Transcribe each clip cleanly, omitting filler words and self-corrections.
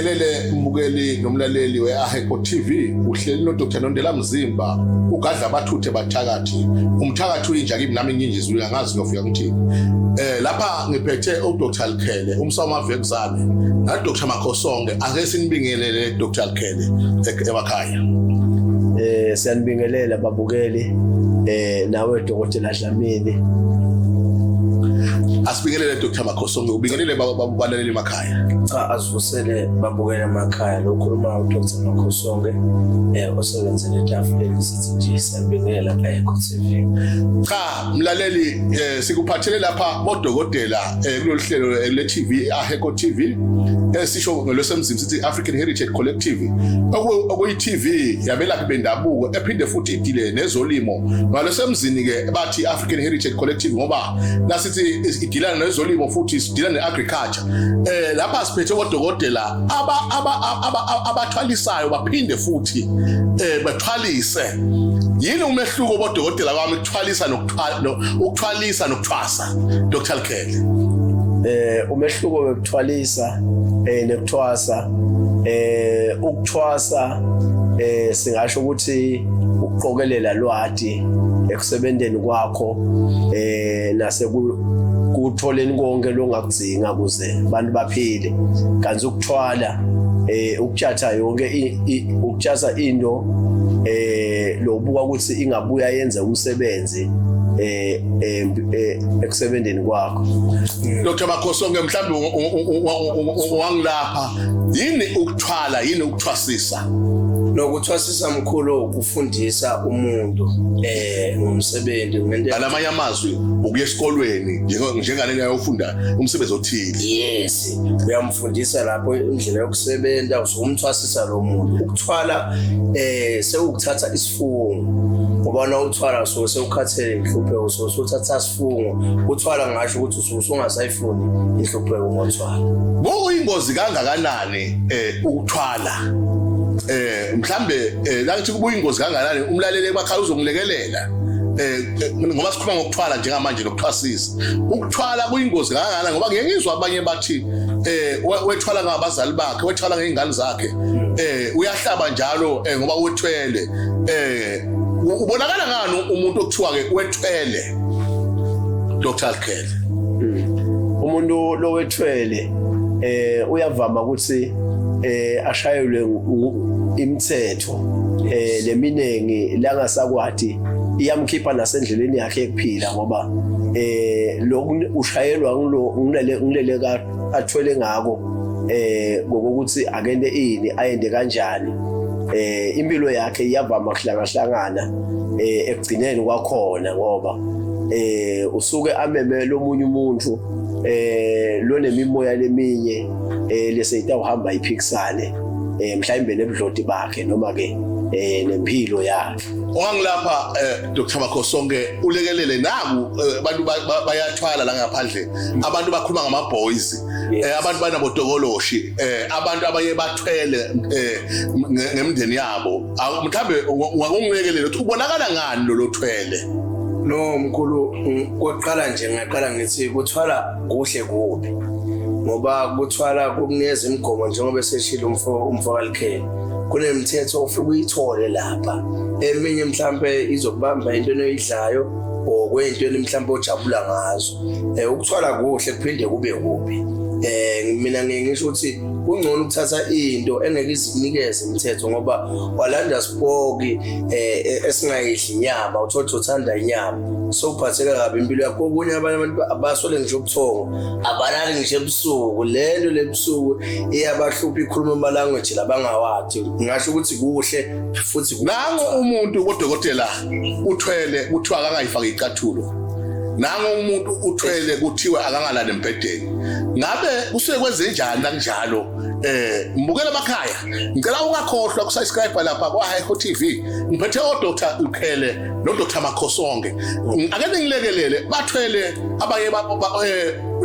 Ngikubingelele mbukeli nomlaleli we-Aheko TV, uhleli noDr Nondela Mzimba, ugadla abathuthe bathakathi. Umthakathi uyinja kimi nami nginjizwe angazi ngiyofika ngithini. Lapha ngiphethe uDr Lukhele, umsamo wavekuzane, na Dr Makhosonke. Ake sinibingelele Dr Lukhele emakhaya. Siyanibingelela babukeli, nawe Dokotela Dlamini. Asibingelele Dr Makhosonke, ubingelele balaleli emakhaya. Cha, asivusele babukele emakhaya. Lo khuluma uDr Makhosonke, osebenzele etafuleni, sithi nje siyabingelela Aheko TV. Cha mlaleli, sikuphathele lapha bodokotela kulolu hlelo le TV, Aheko TV, esisho ngolwesemzini sithi African Heritage Collective, okuyi TV yabelaphi bendabuko ephinde futhi idile nezolimo. Ngalosemzini ke bathi African Heritage Collective ngoba nasithi idilana nezolimo futhi sidila neagriculture. Lapha siphethe odokotela abathwalisayo baphinde futhi bathwalise. Yini umehluko bodokotela kwami ukuthwalisa nokuthwala, ukuthwalisa nokuthwasa, Dr Lukhele? Umehluko wekuthwalisa nekuthwasa, ukuthwasa singasho ukuthi ukuqokelela lwati ekusebenteni kwakho nase kutholeni konke longakudzinga kuze abantu baphile, kanti ukuthwala ukutshatha yonke, ukutshatha into lobuka ukuthi ingabuya yenze umsebenzi ekusebenzeni kwakho. Dr Makhosonke, mhlawumbe wangilapha, yini ukuthwala, yini ukuthwasisa? Nokuthwasisa mkhulu ukufundisa umuntu ngomsebenzi ngento. Ngalamanye amazwi ukuya esikolweni njengalena yofunda umsebenzi othile. Yes, uyamfundisa lapho indlela yokusebenza, usumthwasisa lo muntu. Ukuthwala sewukuthatha isifungo, ngoba na uthwala so sewukhathele inhlupheko, so suthatha isifungo. Uthwala ngasho ukuthi usungasayifuni inhlupheko ngothwala. Kuyingozi kangakanani ukuthwala? Mhlambe la ngithi kuyingozi kangakanani, umlaleli emakhaya uzongilekelela ngoba sikhuluma ngokuthwala njengamanje nokuthwasisa. Ukuthwala kuyingozi kangakanani? Ngoba ngeke ngizwa abanye bathi wethwala ngabazali bakhe, wethwala ngezingane zakhe, uyahlaba njalo ngoba wethwele. Ubonakala ngani umuntu okuthiwa ke wethwele, Dr Lukhele? Umuntu lo wethwele uyavama ukuthi ashayelwe imithetho leminengi langasakwati, iyamkhipha nasendleleni yakhe ekuphila, ngoba lokhu ushayelwa ngilo ngilele athwele ngako ngokuthi akente ini, ayende kanjani. Impilo yakhe iyavama kuhlangahlangana ekugcineni kwakhona, ngoba usuke ameme lomunye umuntu lonemimoya leminye leseyitawuhamba iphikisane mhlawumbe nebudloti bakhe noma ke nempilo yakhe. Ongangilapha Dr Makhosonke, ulekelele naku, abantu bayathwala la ngaphandle, abantu bakhuluma ngama boys, abantu banabotokoloshi, abantu abaye bathwele ngemndeni yabo. Mhlambe ungakungilekelela ukuthi ubonakala ngani lo lothwele? No mkhulu, kokuqala nje ngaqala ngithi kuthwala kuhle kubi, ngoba kuthwala kukunikeza imigomo njengoba eseshilo umfo kaLukhele. Kunemithetho ofike uyithole lapha, eminye mhlambe izokubamba into oyidlayo or kwentweni mhlambe ojabula ngazo. Ukuthwala kuhle kuphinde kube kubi. Mina ngiye ngisho ukuthi kungcono ukuthatha into engeke izinikeze imithetho, ngoba walanda sipoki esingayidli inyama, uthola uthanda inyama, sowuphatheka kabi impilo yakho. Kokunye abanye abantu abasole ngisho ubuthongo, abalali ngisho ebusuku. Lento lebusuku iyabahlupha, ikhuluma ama-language labangawadi. Ngingasho ukuthi kuhle futhi kubi. Nangu umuntu kodokotela uthwele, kuthiwa akangayifaki icathulo. Nangu umuntu uthwele, kuthiwa akangalali embhedeni. Ngabe kusuke kwenzenjani kanjalo? Mbukela emakhaya, ngicela ungakhohlwa kusubscribe lapha kwa Aheko TV. Ngiphethe o Dr Lukhele no Dr Makhosonke. Ake ningilekelele, bathwele abanye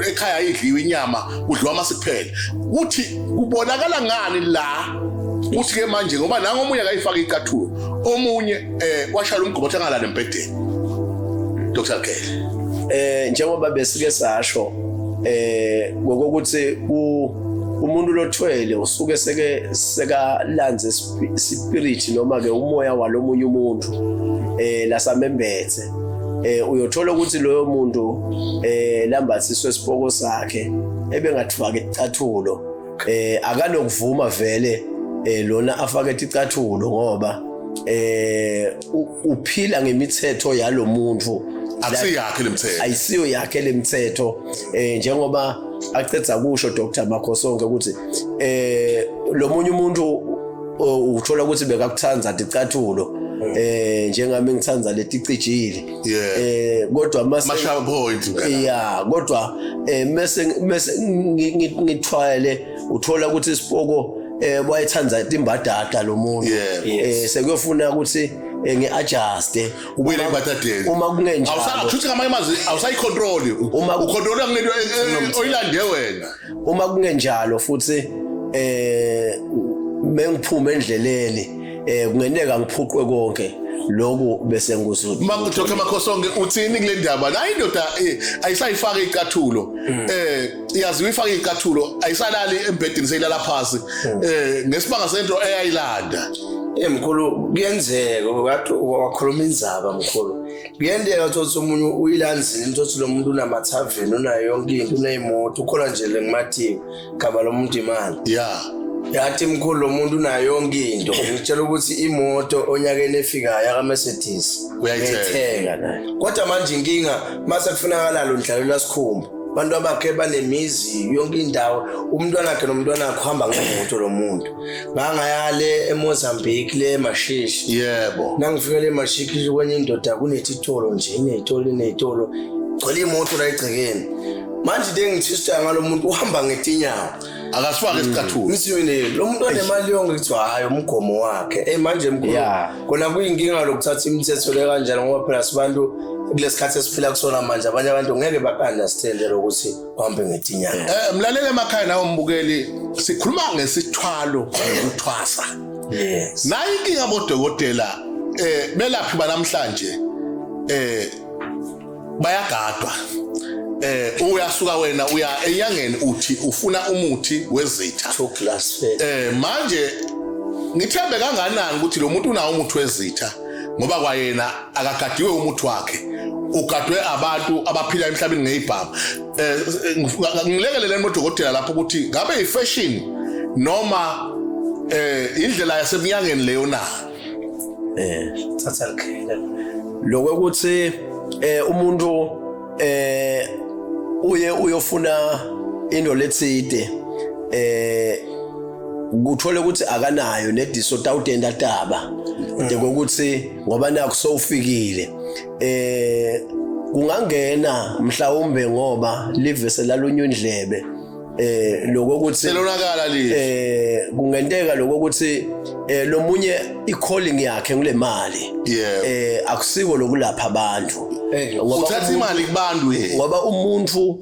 ekhaya idliwe inyama, kudliwa amasi kuphela. Kuthi kubonakala ngani la uthi ke manje, ngoba nangu omunye akayifaka icathulo, omunye washaya umgomo othi angalala embhedeni, Dr Lukhele? Njengoba besike sasho ngokuthi ku Umuntu lothwele usuke seke sekalanze spirit noma ke umoya walomunye umuntu lasamembethe. Uyothola ukuthi loyo muntu lambathiswe isipoko sakhe ebengathifaka icathulo, akanokuvuma vele lona afake icathulo ngoba uphila ngemithetho yalomuntu. Akusiyakhe lemthetho, ayisiyo yakhe lemthetho. Njengoba acetha kusho Dr Makhosonke ukuthi lo munye umuntu uthola ukuthi bekakuthanda icathulo, njengami ngithanda leticijile, kodwa mase mashaya point. Yeah, kodwa mase ngithwele uthola ukuthi isipoko wayethanda timbadada lo muntu, sekuyofuna ukuthi ngi-adjuste ubuyele embadadeni uma kungenjalo. Awusathuthi ngamanye amazwi awusayicontrol, Uma ucontrola kunento oyilande wena. Uma kungenjalo futhi mengiphuma endleleni kungeneka ngiphuqwe konke lokhu bese ngikuzuza. Dr Makhosonke, uthini kule ndaba? Nayi indoda ayisayifaka icathulo, iyaziwa ifaka icathulo, ayisalali embhedeni, seyilala phasi ngesibanga sento eyayilanda. Mkhulu, kuyenzeka kade wakhuluma indzaba mkhulu. Kuyenzeka ukuthi omunye uyilanzile into, ukuthi lo muntu unamathaveni, unayo yonke into, uneyimoto, ukhona nje le ngimathiwe gama lomuntu imali. Yathi mkhulu lo muntu unayo yonke into, ngitshela ukuthi imoto onyakeni efikayo yaka Mercedes Uyayithenga. Nayo. Kodwa manje inkinga mase kufunakala lo ndlalo lasikhumba, abantu abakhe banemizi yonke indawo, umntwana wakhe nomntwana wakhe uhamba ngemoto lo muntu. Ngangayale eMozambique le Mashishi. Nangifika le Mashishi kwenye indoda kunetitolo nje, inetitolo inetitolo, gcwele imoto la egcekeni. Manje into engithistayo ngalo muntu uhamba ngetinyawo. Akasifake isicathulo. Ngithi mina lo muntu onemali yonke, kuthiwa hayi umgomo wakhe. Manje mkhulu, kona kuyinkinga lokuthatha imithetho le kanjalo ngoba phela sibantu kulesikhathi esiphila kusona manje, abanye abantu ngeke baku-understand lokuthi uhambe ngetinyawo. Mlaleli emakhaya nawe mbukeli, sikhuluma ngesithwalo nokuthwasa. Nayi inkinga bodokotela, belaphi banamhlanje bayagadwa. Uyasuka wena uya enyangeni uthi ufuna umuthi wezitha. Two glass fed. Manje ngithembe kanganani ukuthi lo muntu unawo umuthi wezitha, ngoba kwayena akagadiwe umuthi wakhe, ugadwe abantu abaphila emhlabeni ngezibhamu. Ngilekelele nodokotela lapho ukuthi ngabe ifashion noma indlela yasemnyangeni leyo na? Thatha likhela. Lokho ukuthi umuntu uye uyofuna into letsite, kuthole ukuthi akanayo nediso tawutenda taba njengokuthi ngoba nakho sowufikile, kungangena mhlawumbe ngoba livese lalunywa indlebe, lokho ukuthi selonakala li kungenteka lokho ukuthi lomunye i-calling yakhe ngule mali, akusiko lokulapha abantu. Ngoba uthatha imali kubantu yena. Ngoba umuntu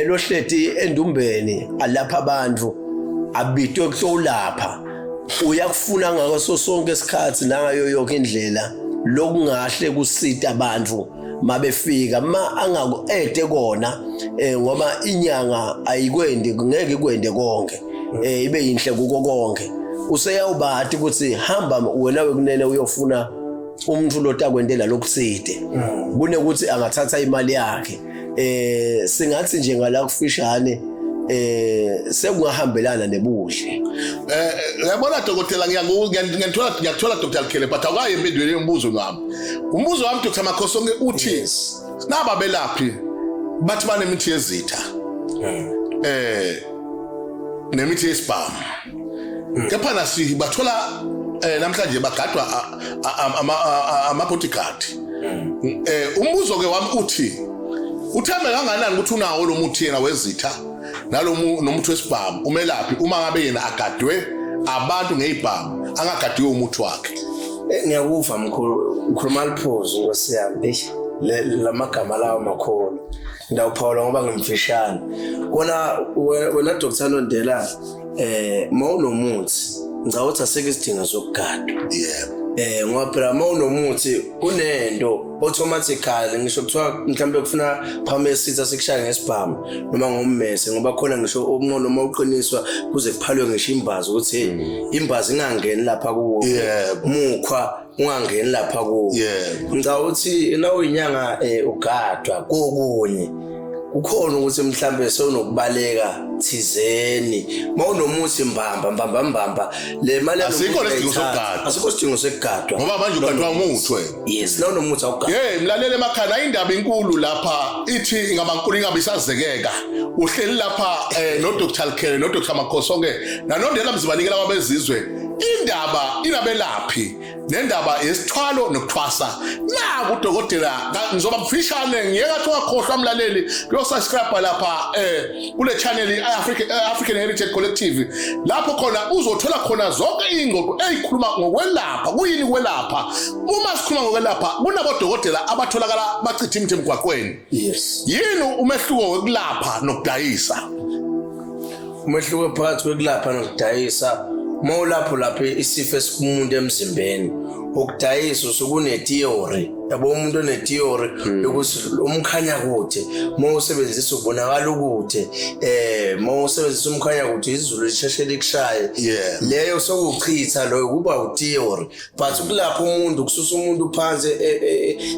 lohleti endumbeni alapha abantu abitwe kutolapha, uyakufuna ngaso sonke isikhathi nangayo yonke indlela lokungahle kusita abantu mabefika ma angaku-ede kona, ngoba inyanga ayikwendi, ngeke ikwende konke, ibe yinhle kuko konke. Useyawubati ukuthi hamba wena wekunene uyofuna umuntu lotakwendela lokutsite kunekuthi angathatha imali yakhe. Singathi nje ngala kufishane sekungahambelana nebuhle. Uyabona dokotela, ngiyakuthola ngiyakuthola Dr. Lukhele, but awukayi empendulweni yombuzo wami. Umbuzo wami, Dr. Makhosonke, uthi naba belaphi bathi banemithi yezitha nemithi yesibhamu, kepha nasi bathola namhlanje bagadwa ama bodyguard. Umbuzo ke wami uthi uthembe kanganani ukuthi unawo lo muthi yena wezitha nalo nomuthi wesibhamu umelaphi, uma ngabe yena agadwe abantu ngezibhamu angagadiwe umuthi wakhe? Ngiyakuva mkhulu, ukhuluma liphuzu nkosi yami. Eish, lamagama lawo makhulu, ngidawuphawula ngoba ngimfishane. Kona wena Dr Nondela, mawunomuthi ngicabanga ukuthi asikho isidingo sokugadwa. Ngoba phela uma unomuthi kunento automatically, ngisho kuthiwa mhlawumbe kufuna phambi esitha sikushaya ngesibhamu noma ngommese, ngoba khona ngisho umnqondo uma uqiniswa kuze kuphalwe ngisho imbazi ukuthi hey, imbazi ingangeni lapha kuwo, mukhwa ungangeni lapha kuwo. Ngicabanga ukuthi nawuyinyanga ugadwa kokunye kukhona ukuthi mhlambe sewunokubaleka thizeni, mawunomuthi mbamba mbamba mbamba le mali. Asikho lesidingo sokugadwa. Asikho sidingo sekugadwa. Ngoba manje ugadwa umuthi wena. Yes, nawunomuthi awugadwa. Hey, mlaleli emakhaya, nayi indaba inkulu lapha, ithi ingabankulu ingabe isazekeka. Uhleli lapha no Dr. Lukhele no Dr. Makhosonke naNondela Mzibanikela wabezizwe. Indaba inabelaphi nendaba yesithwalo nokuthwasa. Naku udokotela, ngizoba mfishane, ngiyeke athi ungakhohlwa mlaleli kuyosubscribe lapha kule channel i-African Heritage Collective, lapho khona uzothola khona zonke iy'ngxoxo ey'khuluma ngokwelapha. Kuyini kwelapha? Uma sikhuluma ngokwelapha, kunabodokotela abatholakala bachitha imithi emgwaqweni. Yini umehluko wokulapha nokudayisa? Umehluko phakathi kwekulapha nokudayisa, uma ulapho lapho isifo esikumuntu emzimbeni, ukudayisa usuke une-theory, yabo, umuntu one-theory yokuthi umkhanya kude uma usebenzisa ubonakala ukude, uma usebenzisa umkhanya kude izulu lisheshe likushaye. Leyo sokuchitha loyo kuba u-theory, but kulapho umuntu kususa umuntu phansi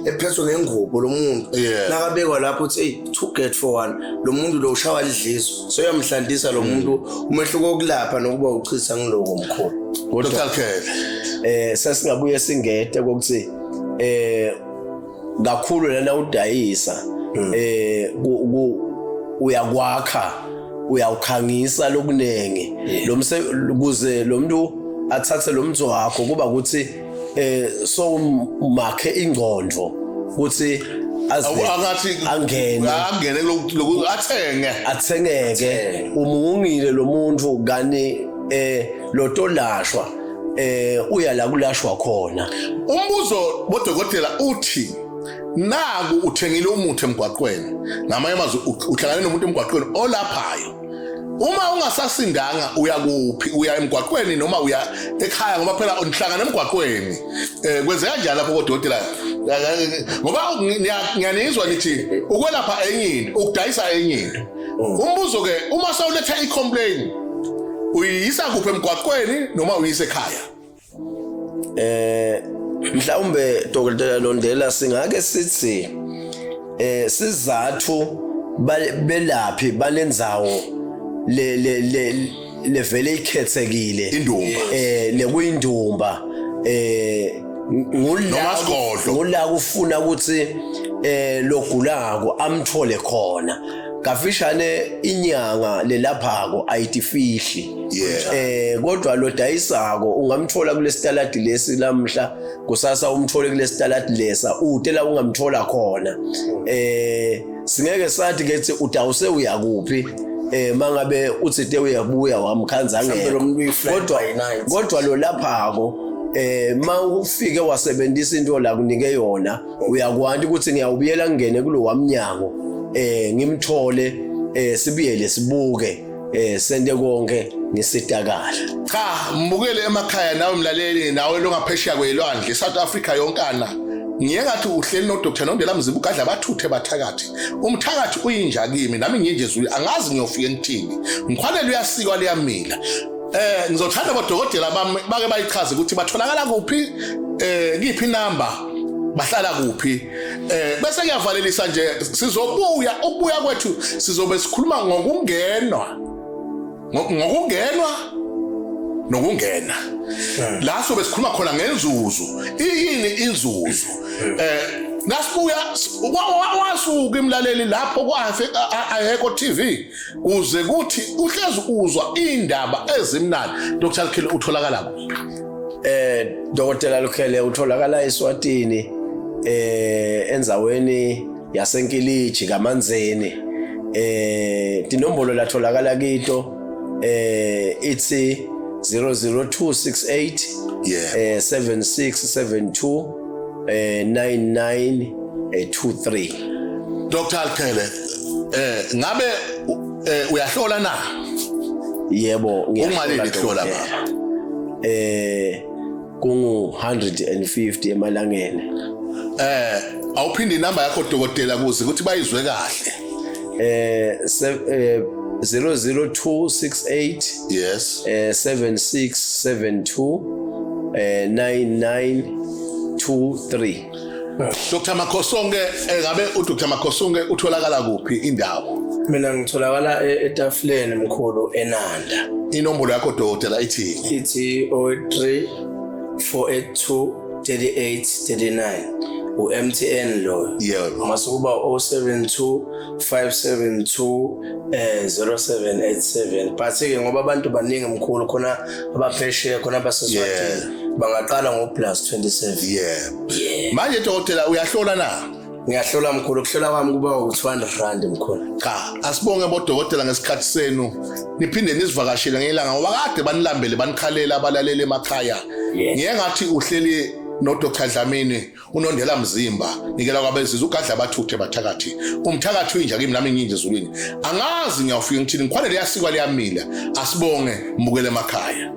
ephethwe ngengubo lo muntu, nakabekwa lapho uthi hey, two get for one, lo muntu lo ushawa lidliso, so uyamhlandisa lo muntu. Umehluko wokulapha nokuba uchitha ngiloko mkhulu. Dr. Lukhele. Sesingabuye singete kokuthi kakhulu lana udayisa, uyakwakha, uyawukhangisa lokunengi lo kuze lo muntu athathe lo mtho wakho, kuba ukuthi so makhe ingqondo ukuthi aze Angathi angene. Angene kuloku athenge. Athengeke, umungile lo muntu kani lotolashwa uya la kulashwa khona. Umbuzo bodokotela uthi naku uthengile umuthi emgwaqweni, ngamanye amazwi uhlangane nomuntu emgwaqweni olaphayo, uma ungasasindanga uya kuphi? Uya emgwaqweni noma uya ekhaya? Ngoba phela nihlangana emgwaqweni, kwenzeka kanjani lapho kodokotela? Ngoba ngiyanizwa nithi ukwelapha enye into, ukudayisa enye into. Umbuzo ke, uma sewuletha i-complaint uyiyisa kuphi, emgwaqweni noma uyise ekhaya? Mhlawumbe Dr. Londela singake sithi sizathu belaphi balendzawo le le le levele ikhethekile. Indumba. Lekuyindumba ngula Noma sigodlo. Ngula kufuna ukuthi logulako amthole khona. Kafishane, inyanga lelaphako ayitifihli. Kodwa lo dayisako ungamthola kulesitaladi lesi lamhla, kusasa umthole kulesitaladi lesa, ude la ungamthola khona. Singeke sathi ke thi udawuse uyakuphi mangabe uthi te uyabuya wamkhanza. Mhlawumbe lo muntu uyi-fly Kodwa by night. Kodwa lo laphako mawufike wasebenzisa into la kunike yona, uyakwanti ukuthi ngiyawubuyela ngene kulo wamnyango ngimthole, sibuyele sibuke, sente konke ngisitakala. Cha, mbukele emakhaya nawe mlaleli, nawe longaphesheya kwelwandle, South Africa yonkana, ngiye ngathi uhleli no Dr Nondela Mzibu gadla bathuthe bathakathi. Umthakathi uyinja kimi, nami nginje ezulu, angazi ngiyofika ngithini. Ngikhwanele uyasikwa liyamila. Ngizothanda bodokotela bami bake bayichaze ukuthi batholakala kuphi, kiphi number, bahlala kuphi, bese kuyavalelisa nje. Sizobuya, ukubuya kwethu sizobe sikhuluma ngokungenwa nokungena la sobe sikhuluma khona ngenzuzo. Iyini inzuzo? Nasibuya wasuka imlaleli lapho ku Aheko TV kuze kuthi uhlezi uzwa indaba ezimnandi. Dr Lukhele, utholakala kuphi? Dr. Lukhele utholakala eSwatini, endzaweni yaseNkiliji kaManzeni. Tinombolo latholakala kito ithi 00268 7672 9923. Dr Lukhele, ngabe uyahlola na? Yebo, ngiyahlola. Ungalini kuhlola, dokotela. Baba? Kungu 150 emalangeni. Awuphinde inamba yakho dokotela kuze ukuthi bayizwe kahle. 00268 7672 9923. Dr Makhosonke, ngabe uDr Makhosonke utholakala kuphi indawo? Mina ngitholakala etafuleni mkhulu eNanda. Inombolo yakho dokotela ithini? Ithi 03 482 38 39, u-MTN loyo. Mase kuba 072 572 0787, but ke ngoba abantu baningi mkhulu, khona abaphesheya, khona abaseswatini, bangaqala ngo plus 27. Yeah. Manje dokotela, uyahlola na? Ngiyahlola mkhulu, kuhlola kwami kuba u-200 rand mkhulu. Cha, asibonge bodokotela ngesikhathi senu. Niphinde nisivakashele ngelanga ngoba kade banilambele, banikhalela abalaleli emakhaya. Ngiye ngathi uhleli no Dr Dlamini unondela mzimba nikela kwabezizwe ugadla abathuthe bathakathi umthakathi uyinja kimi nami nginje ezulwini angazi ngiyawufika ngithini ngikhwane liyasikwa liyamila. Asibonge, mbukele emakhaya.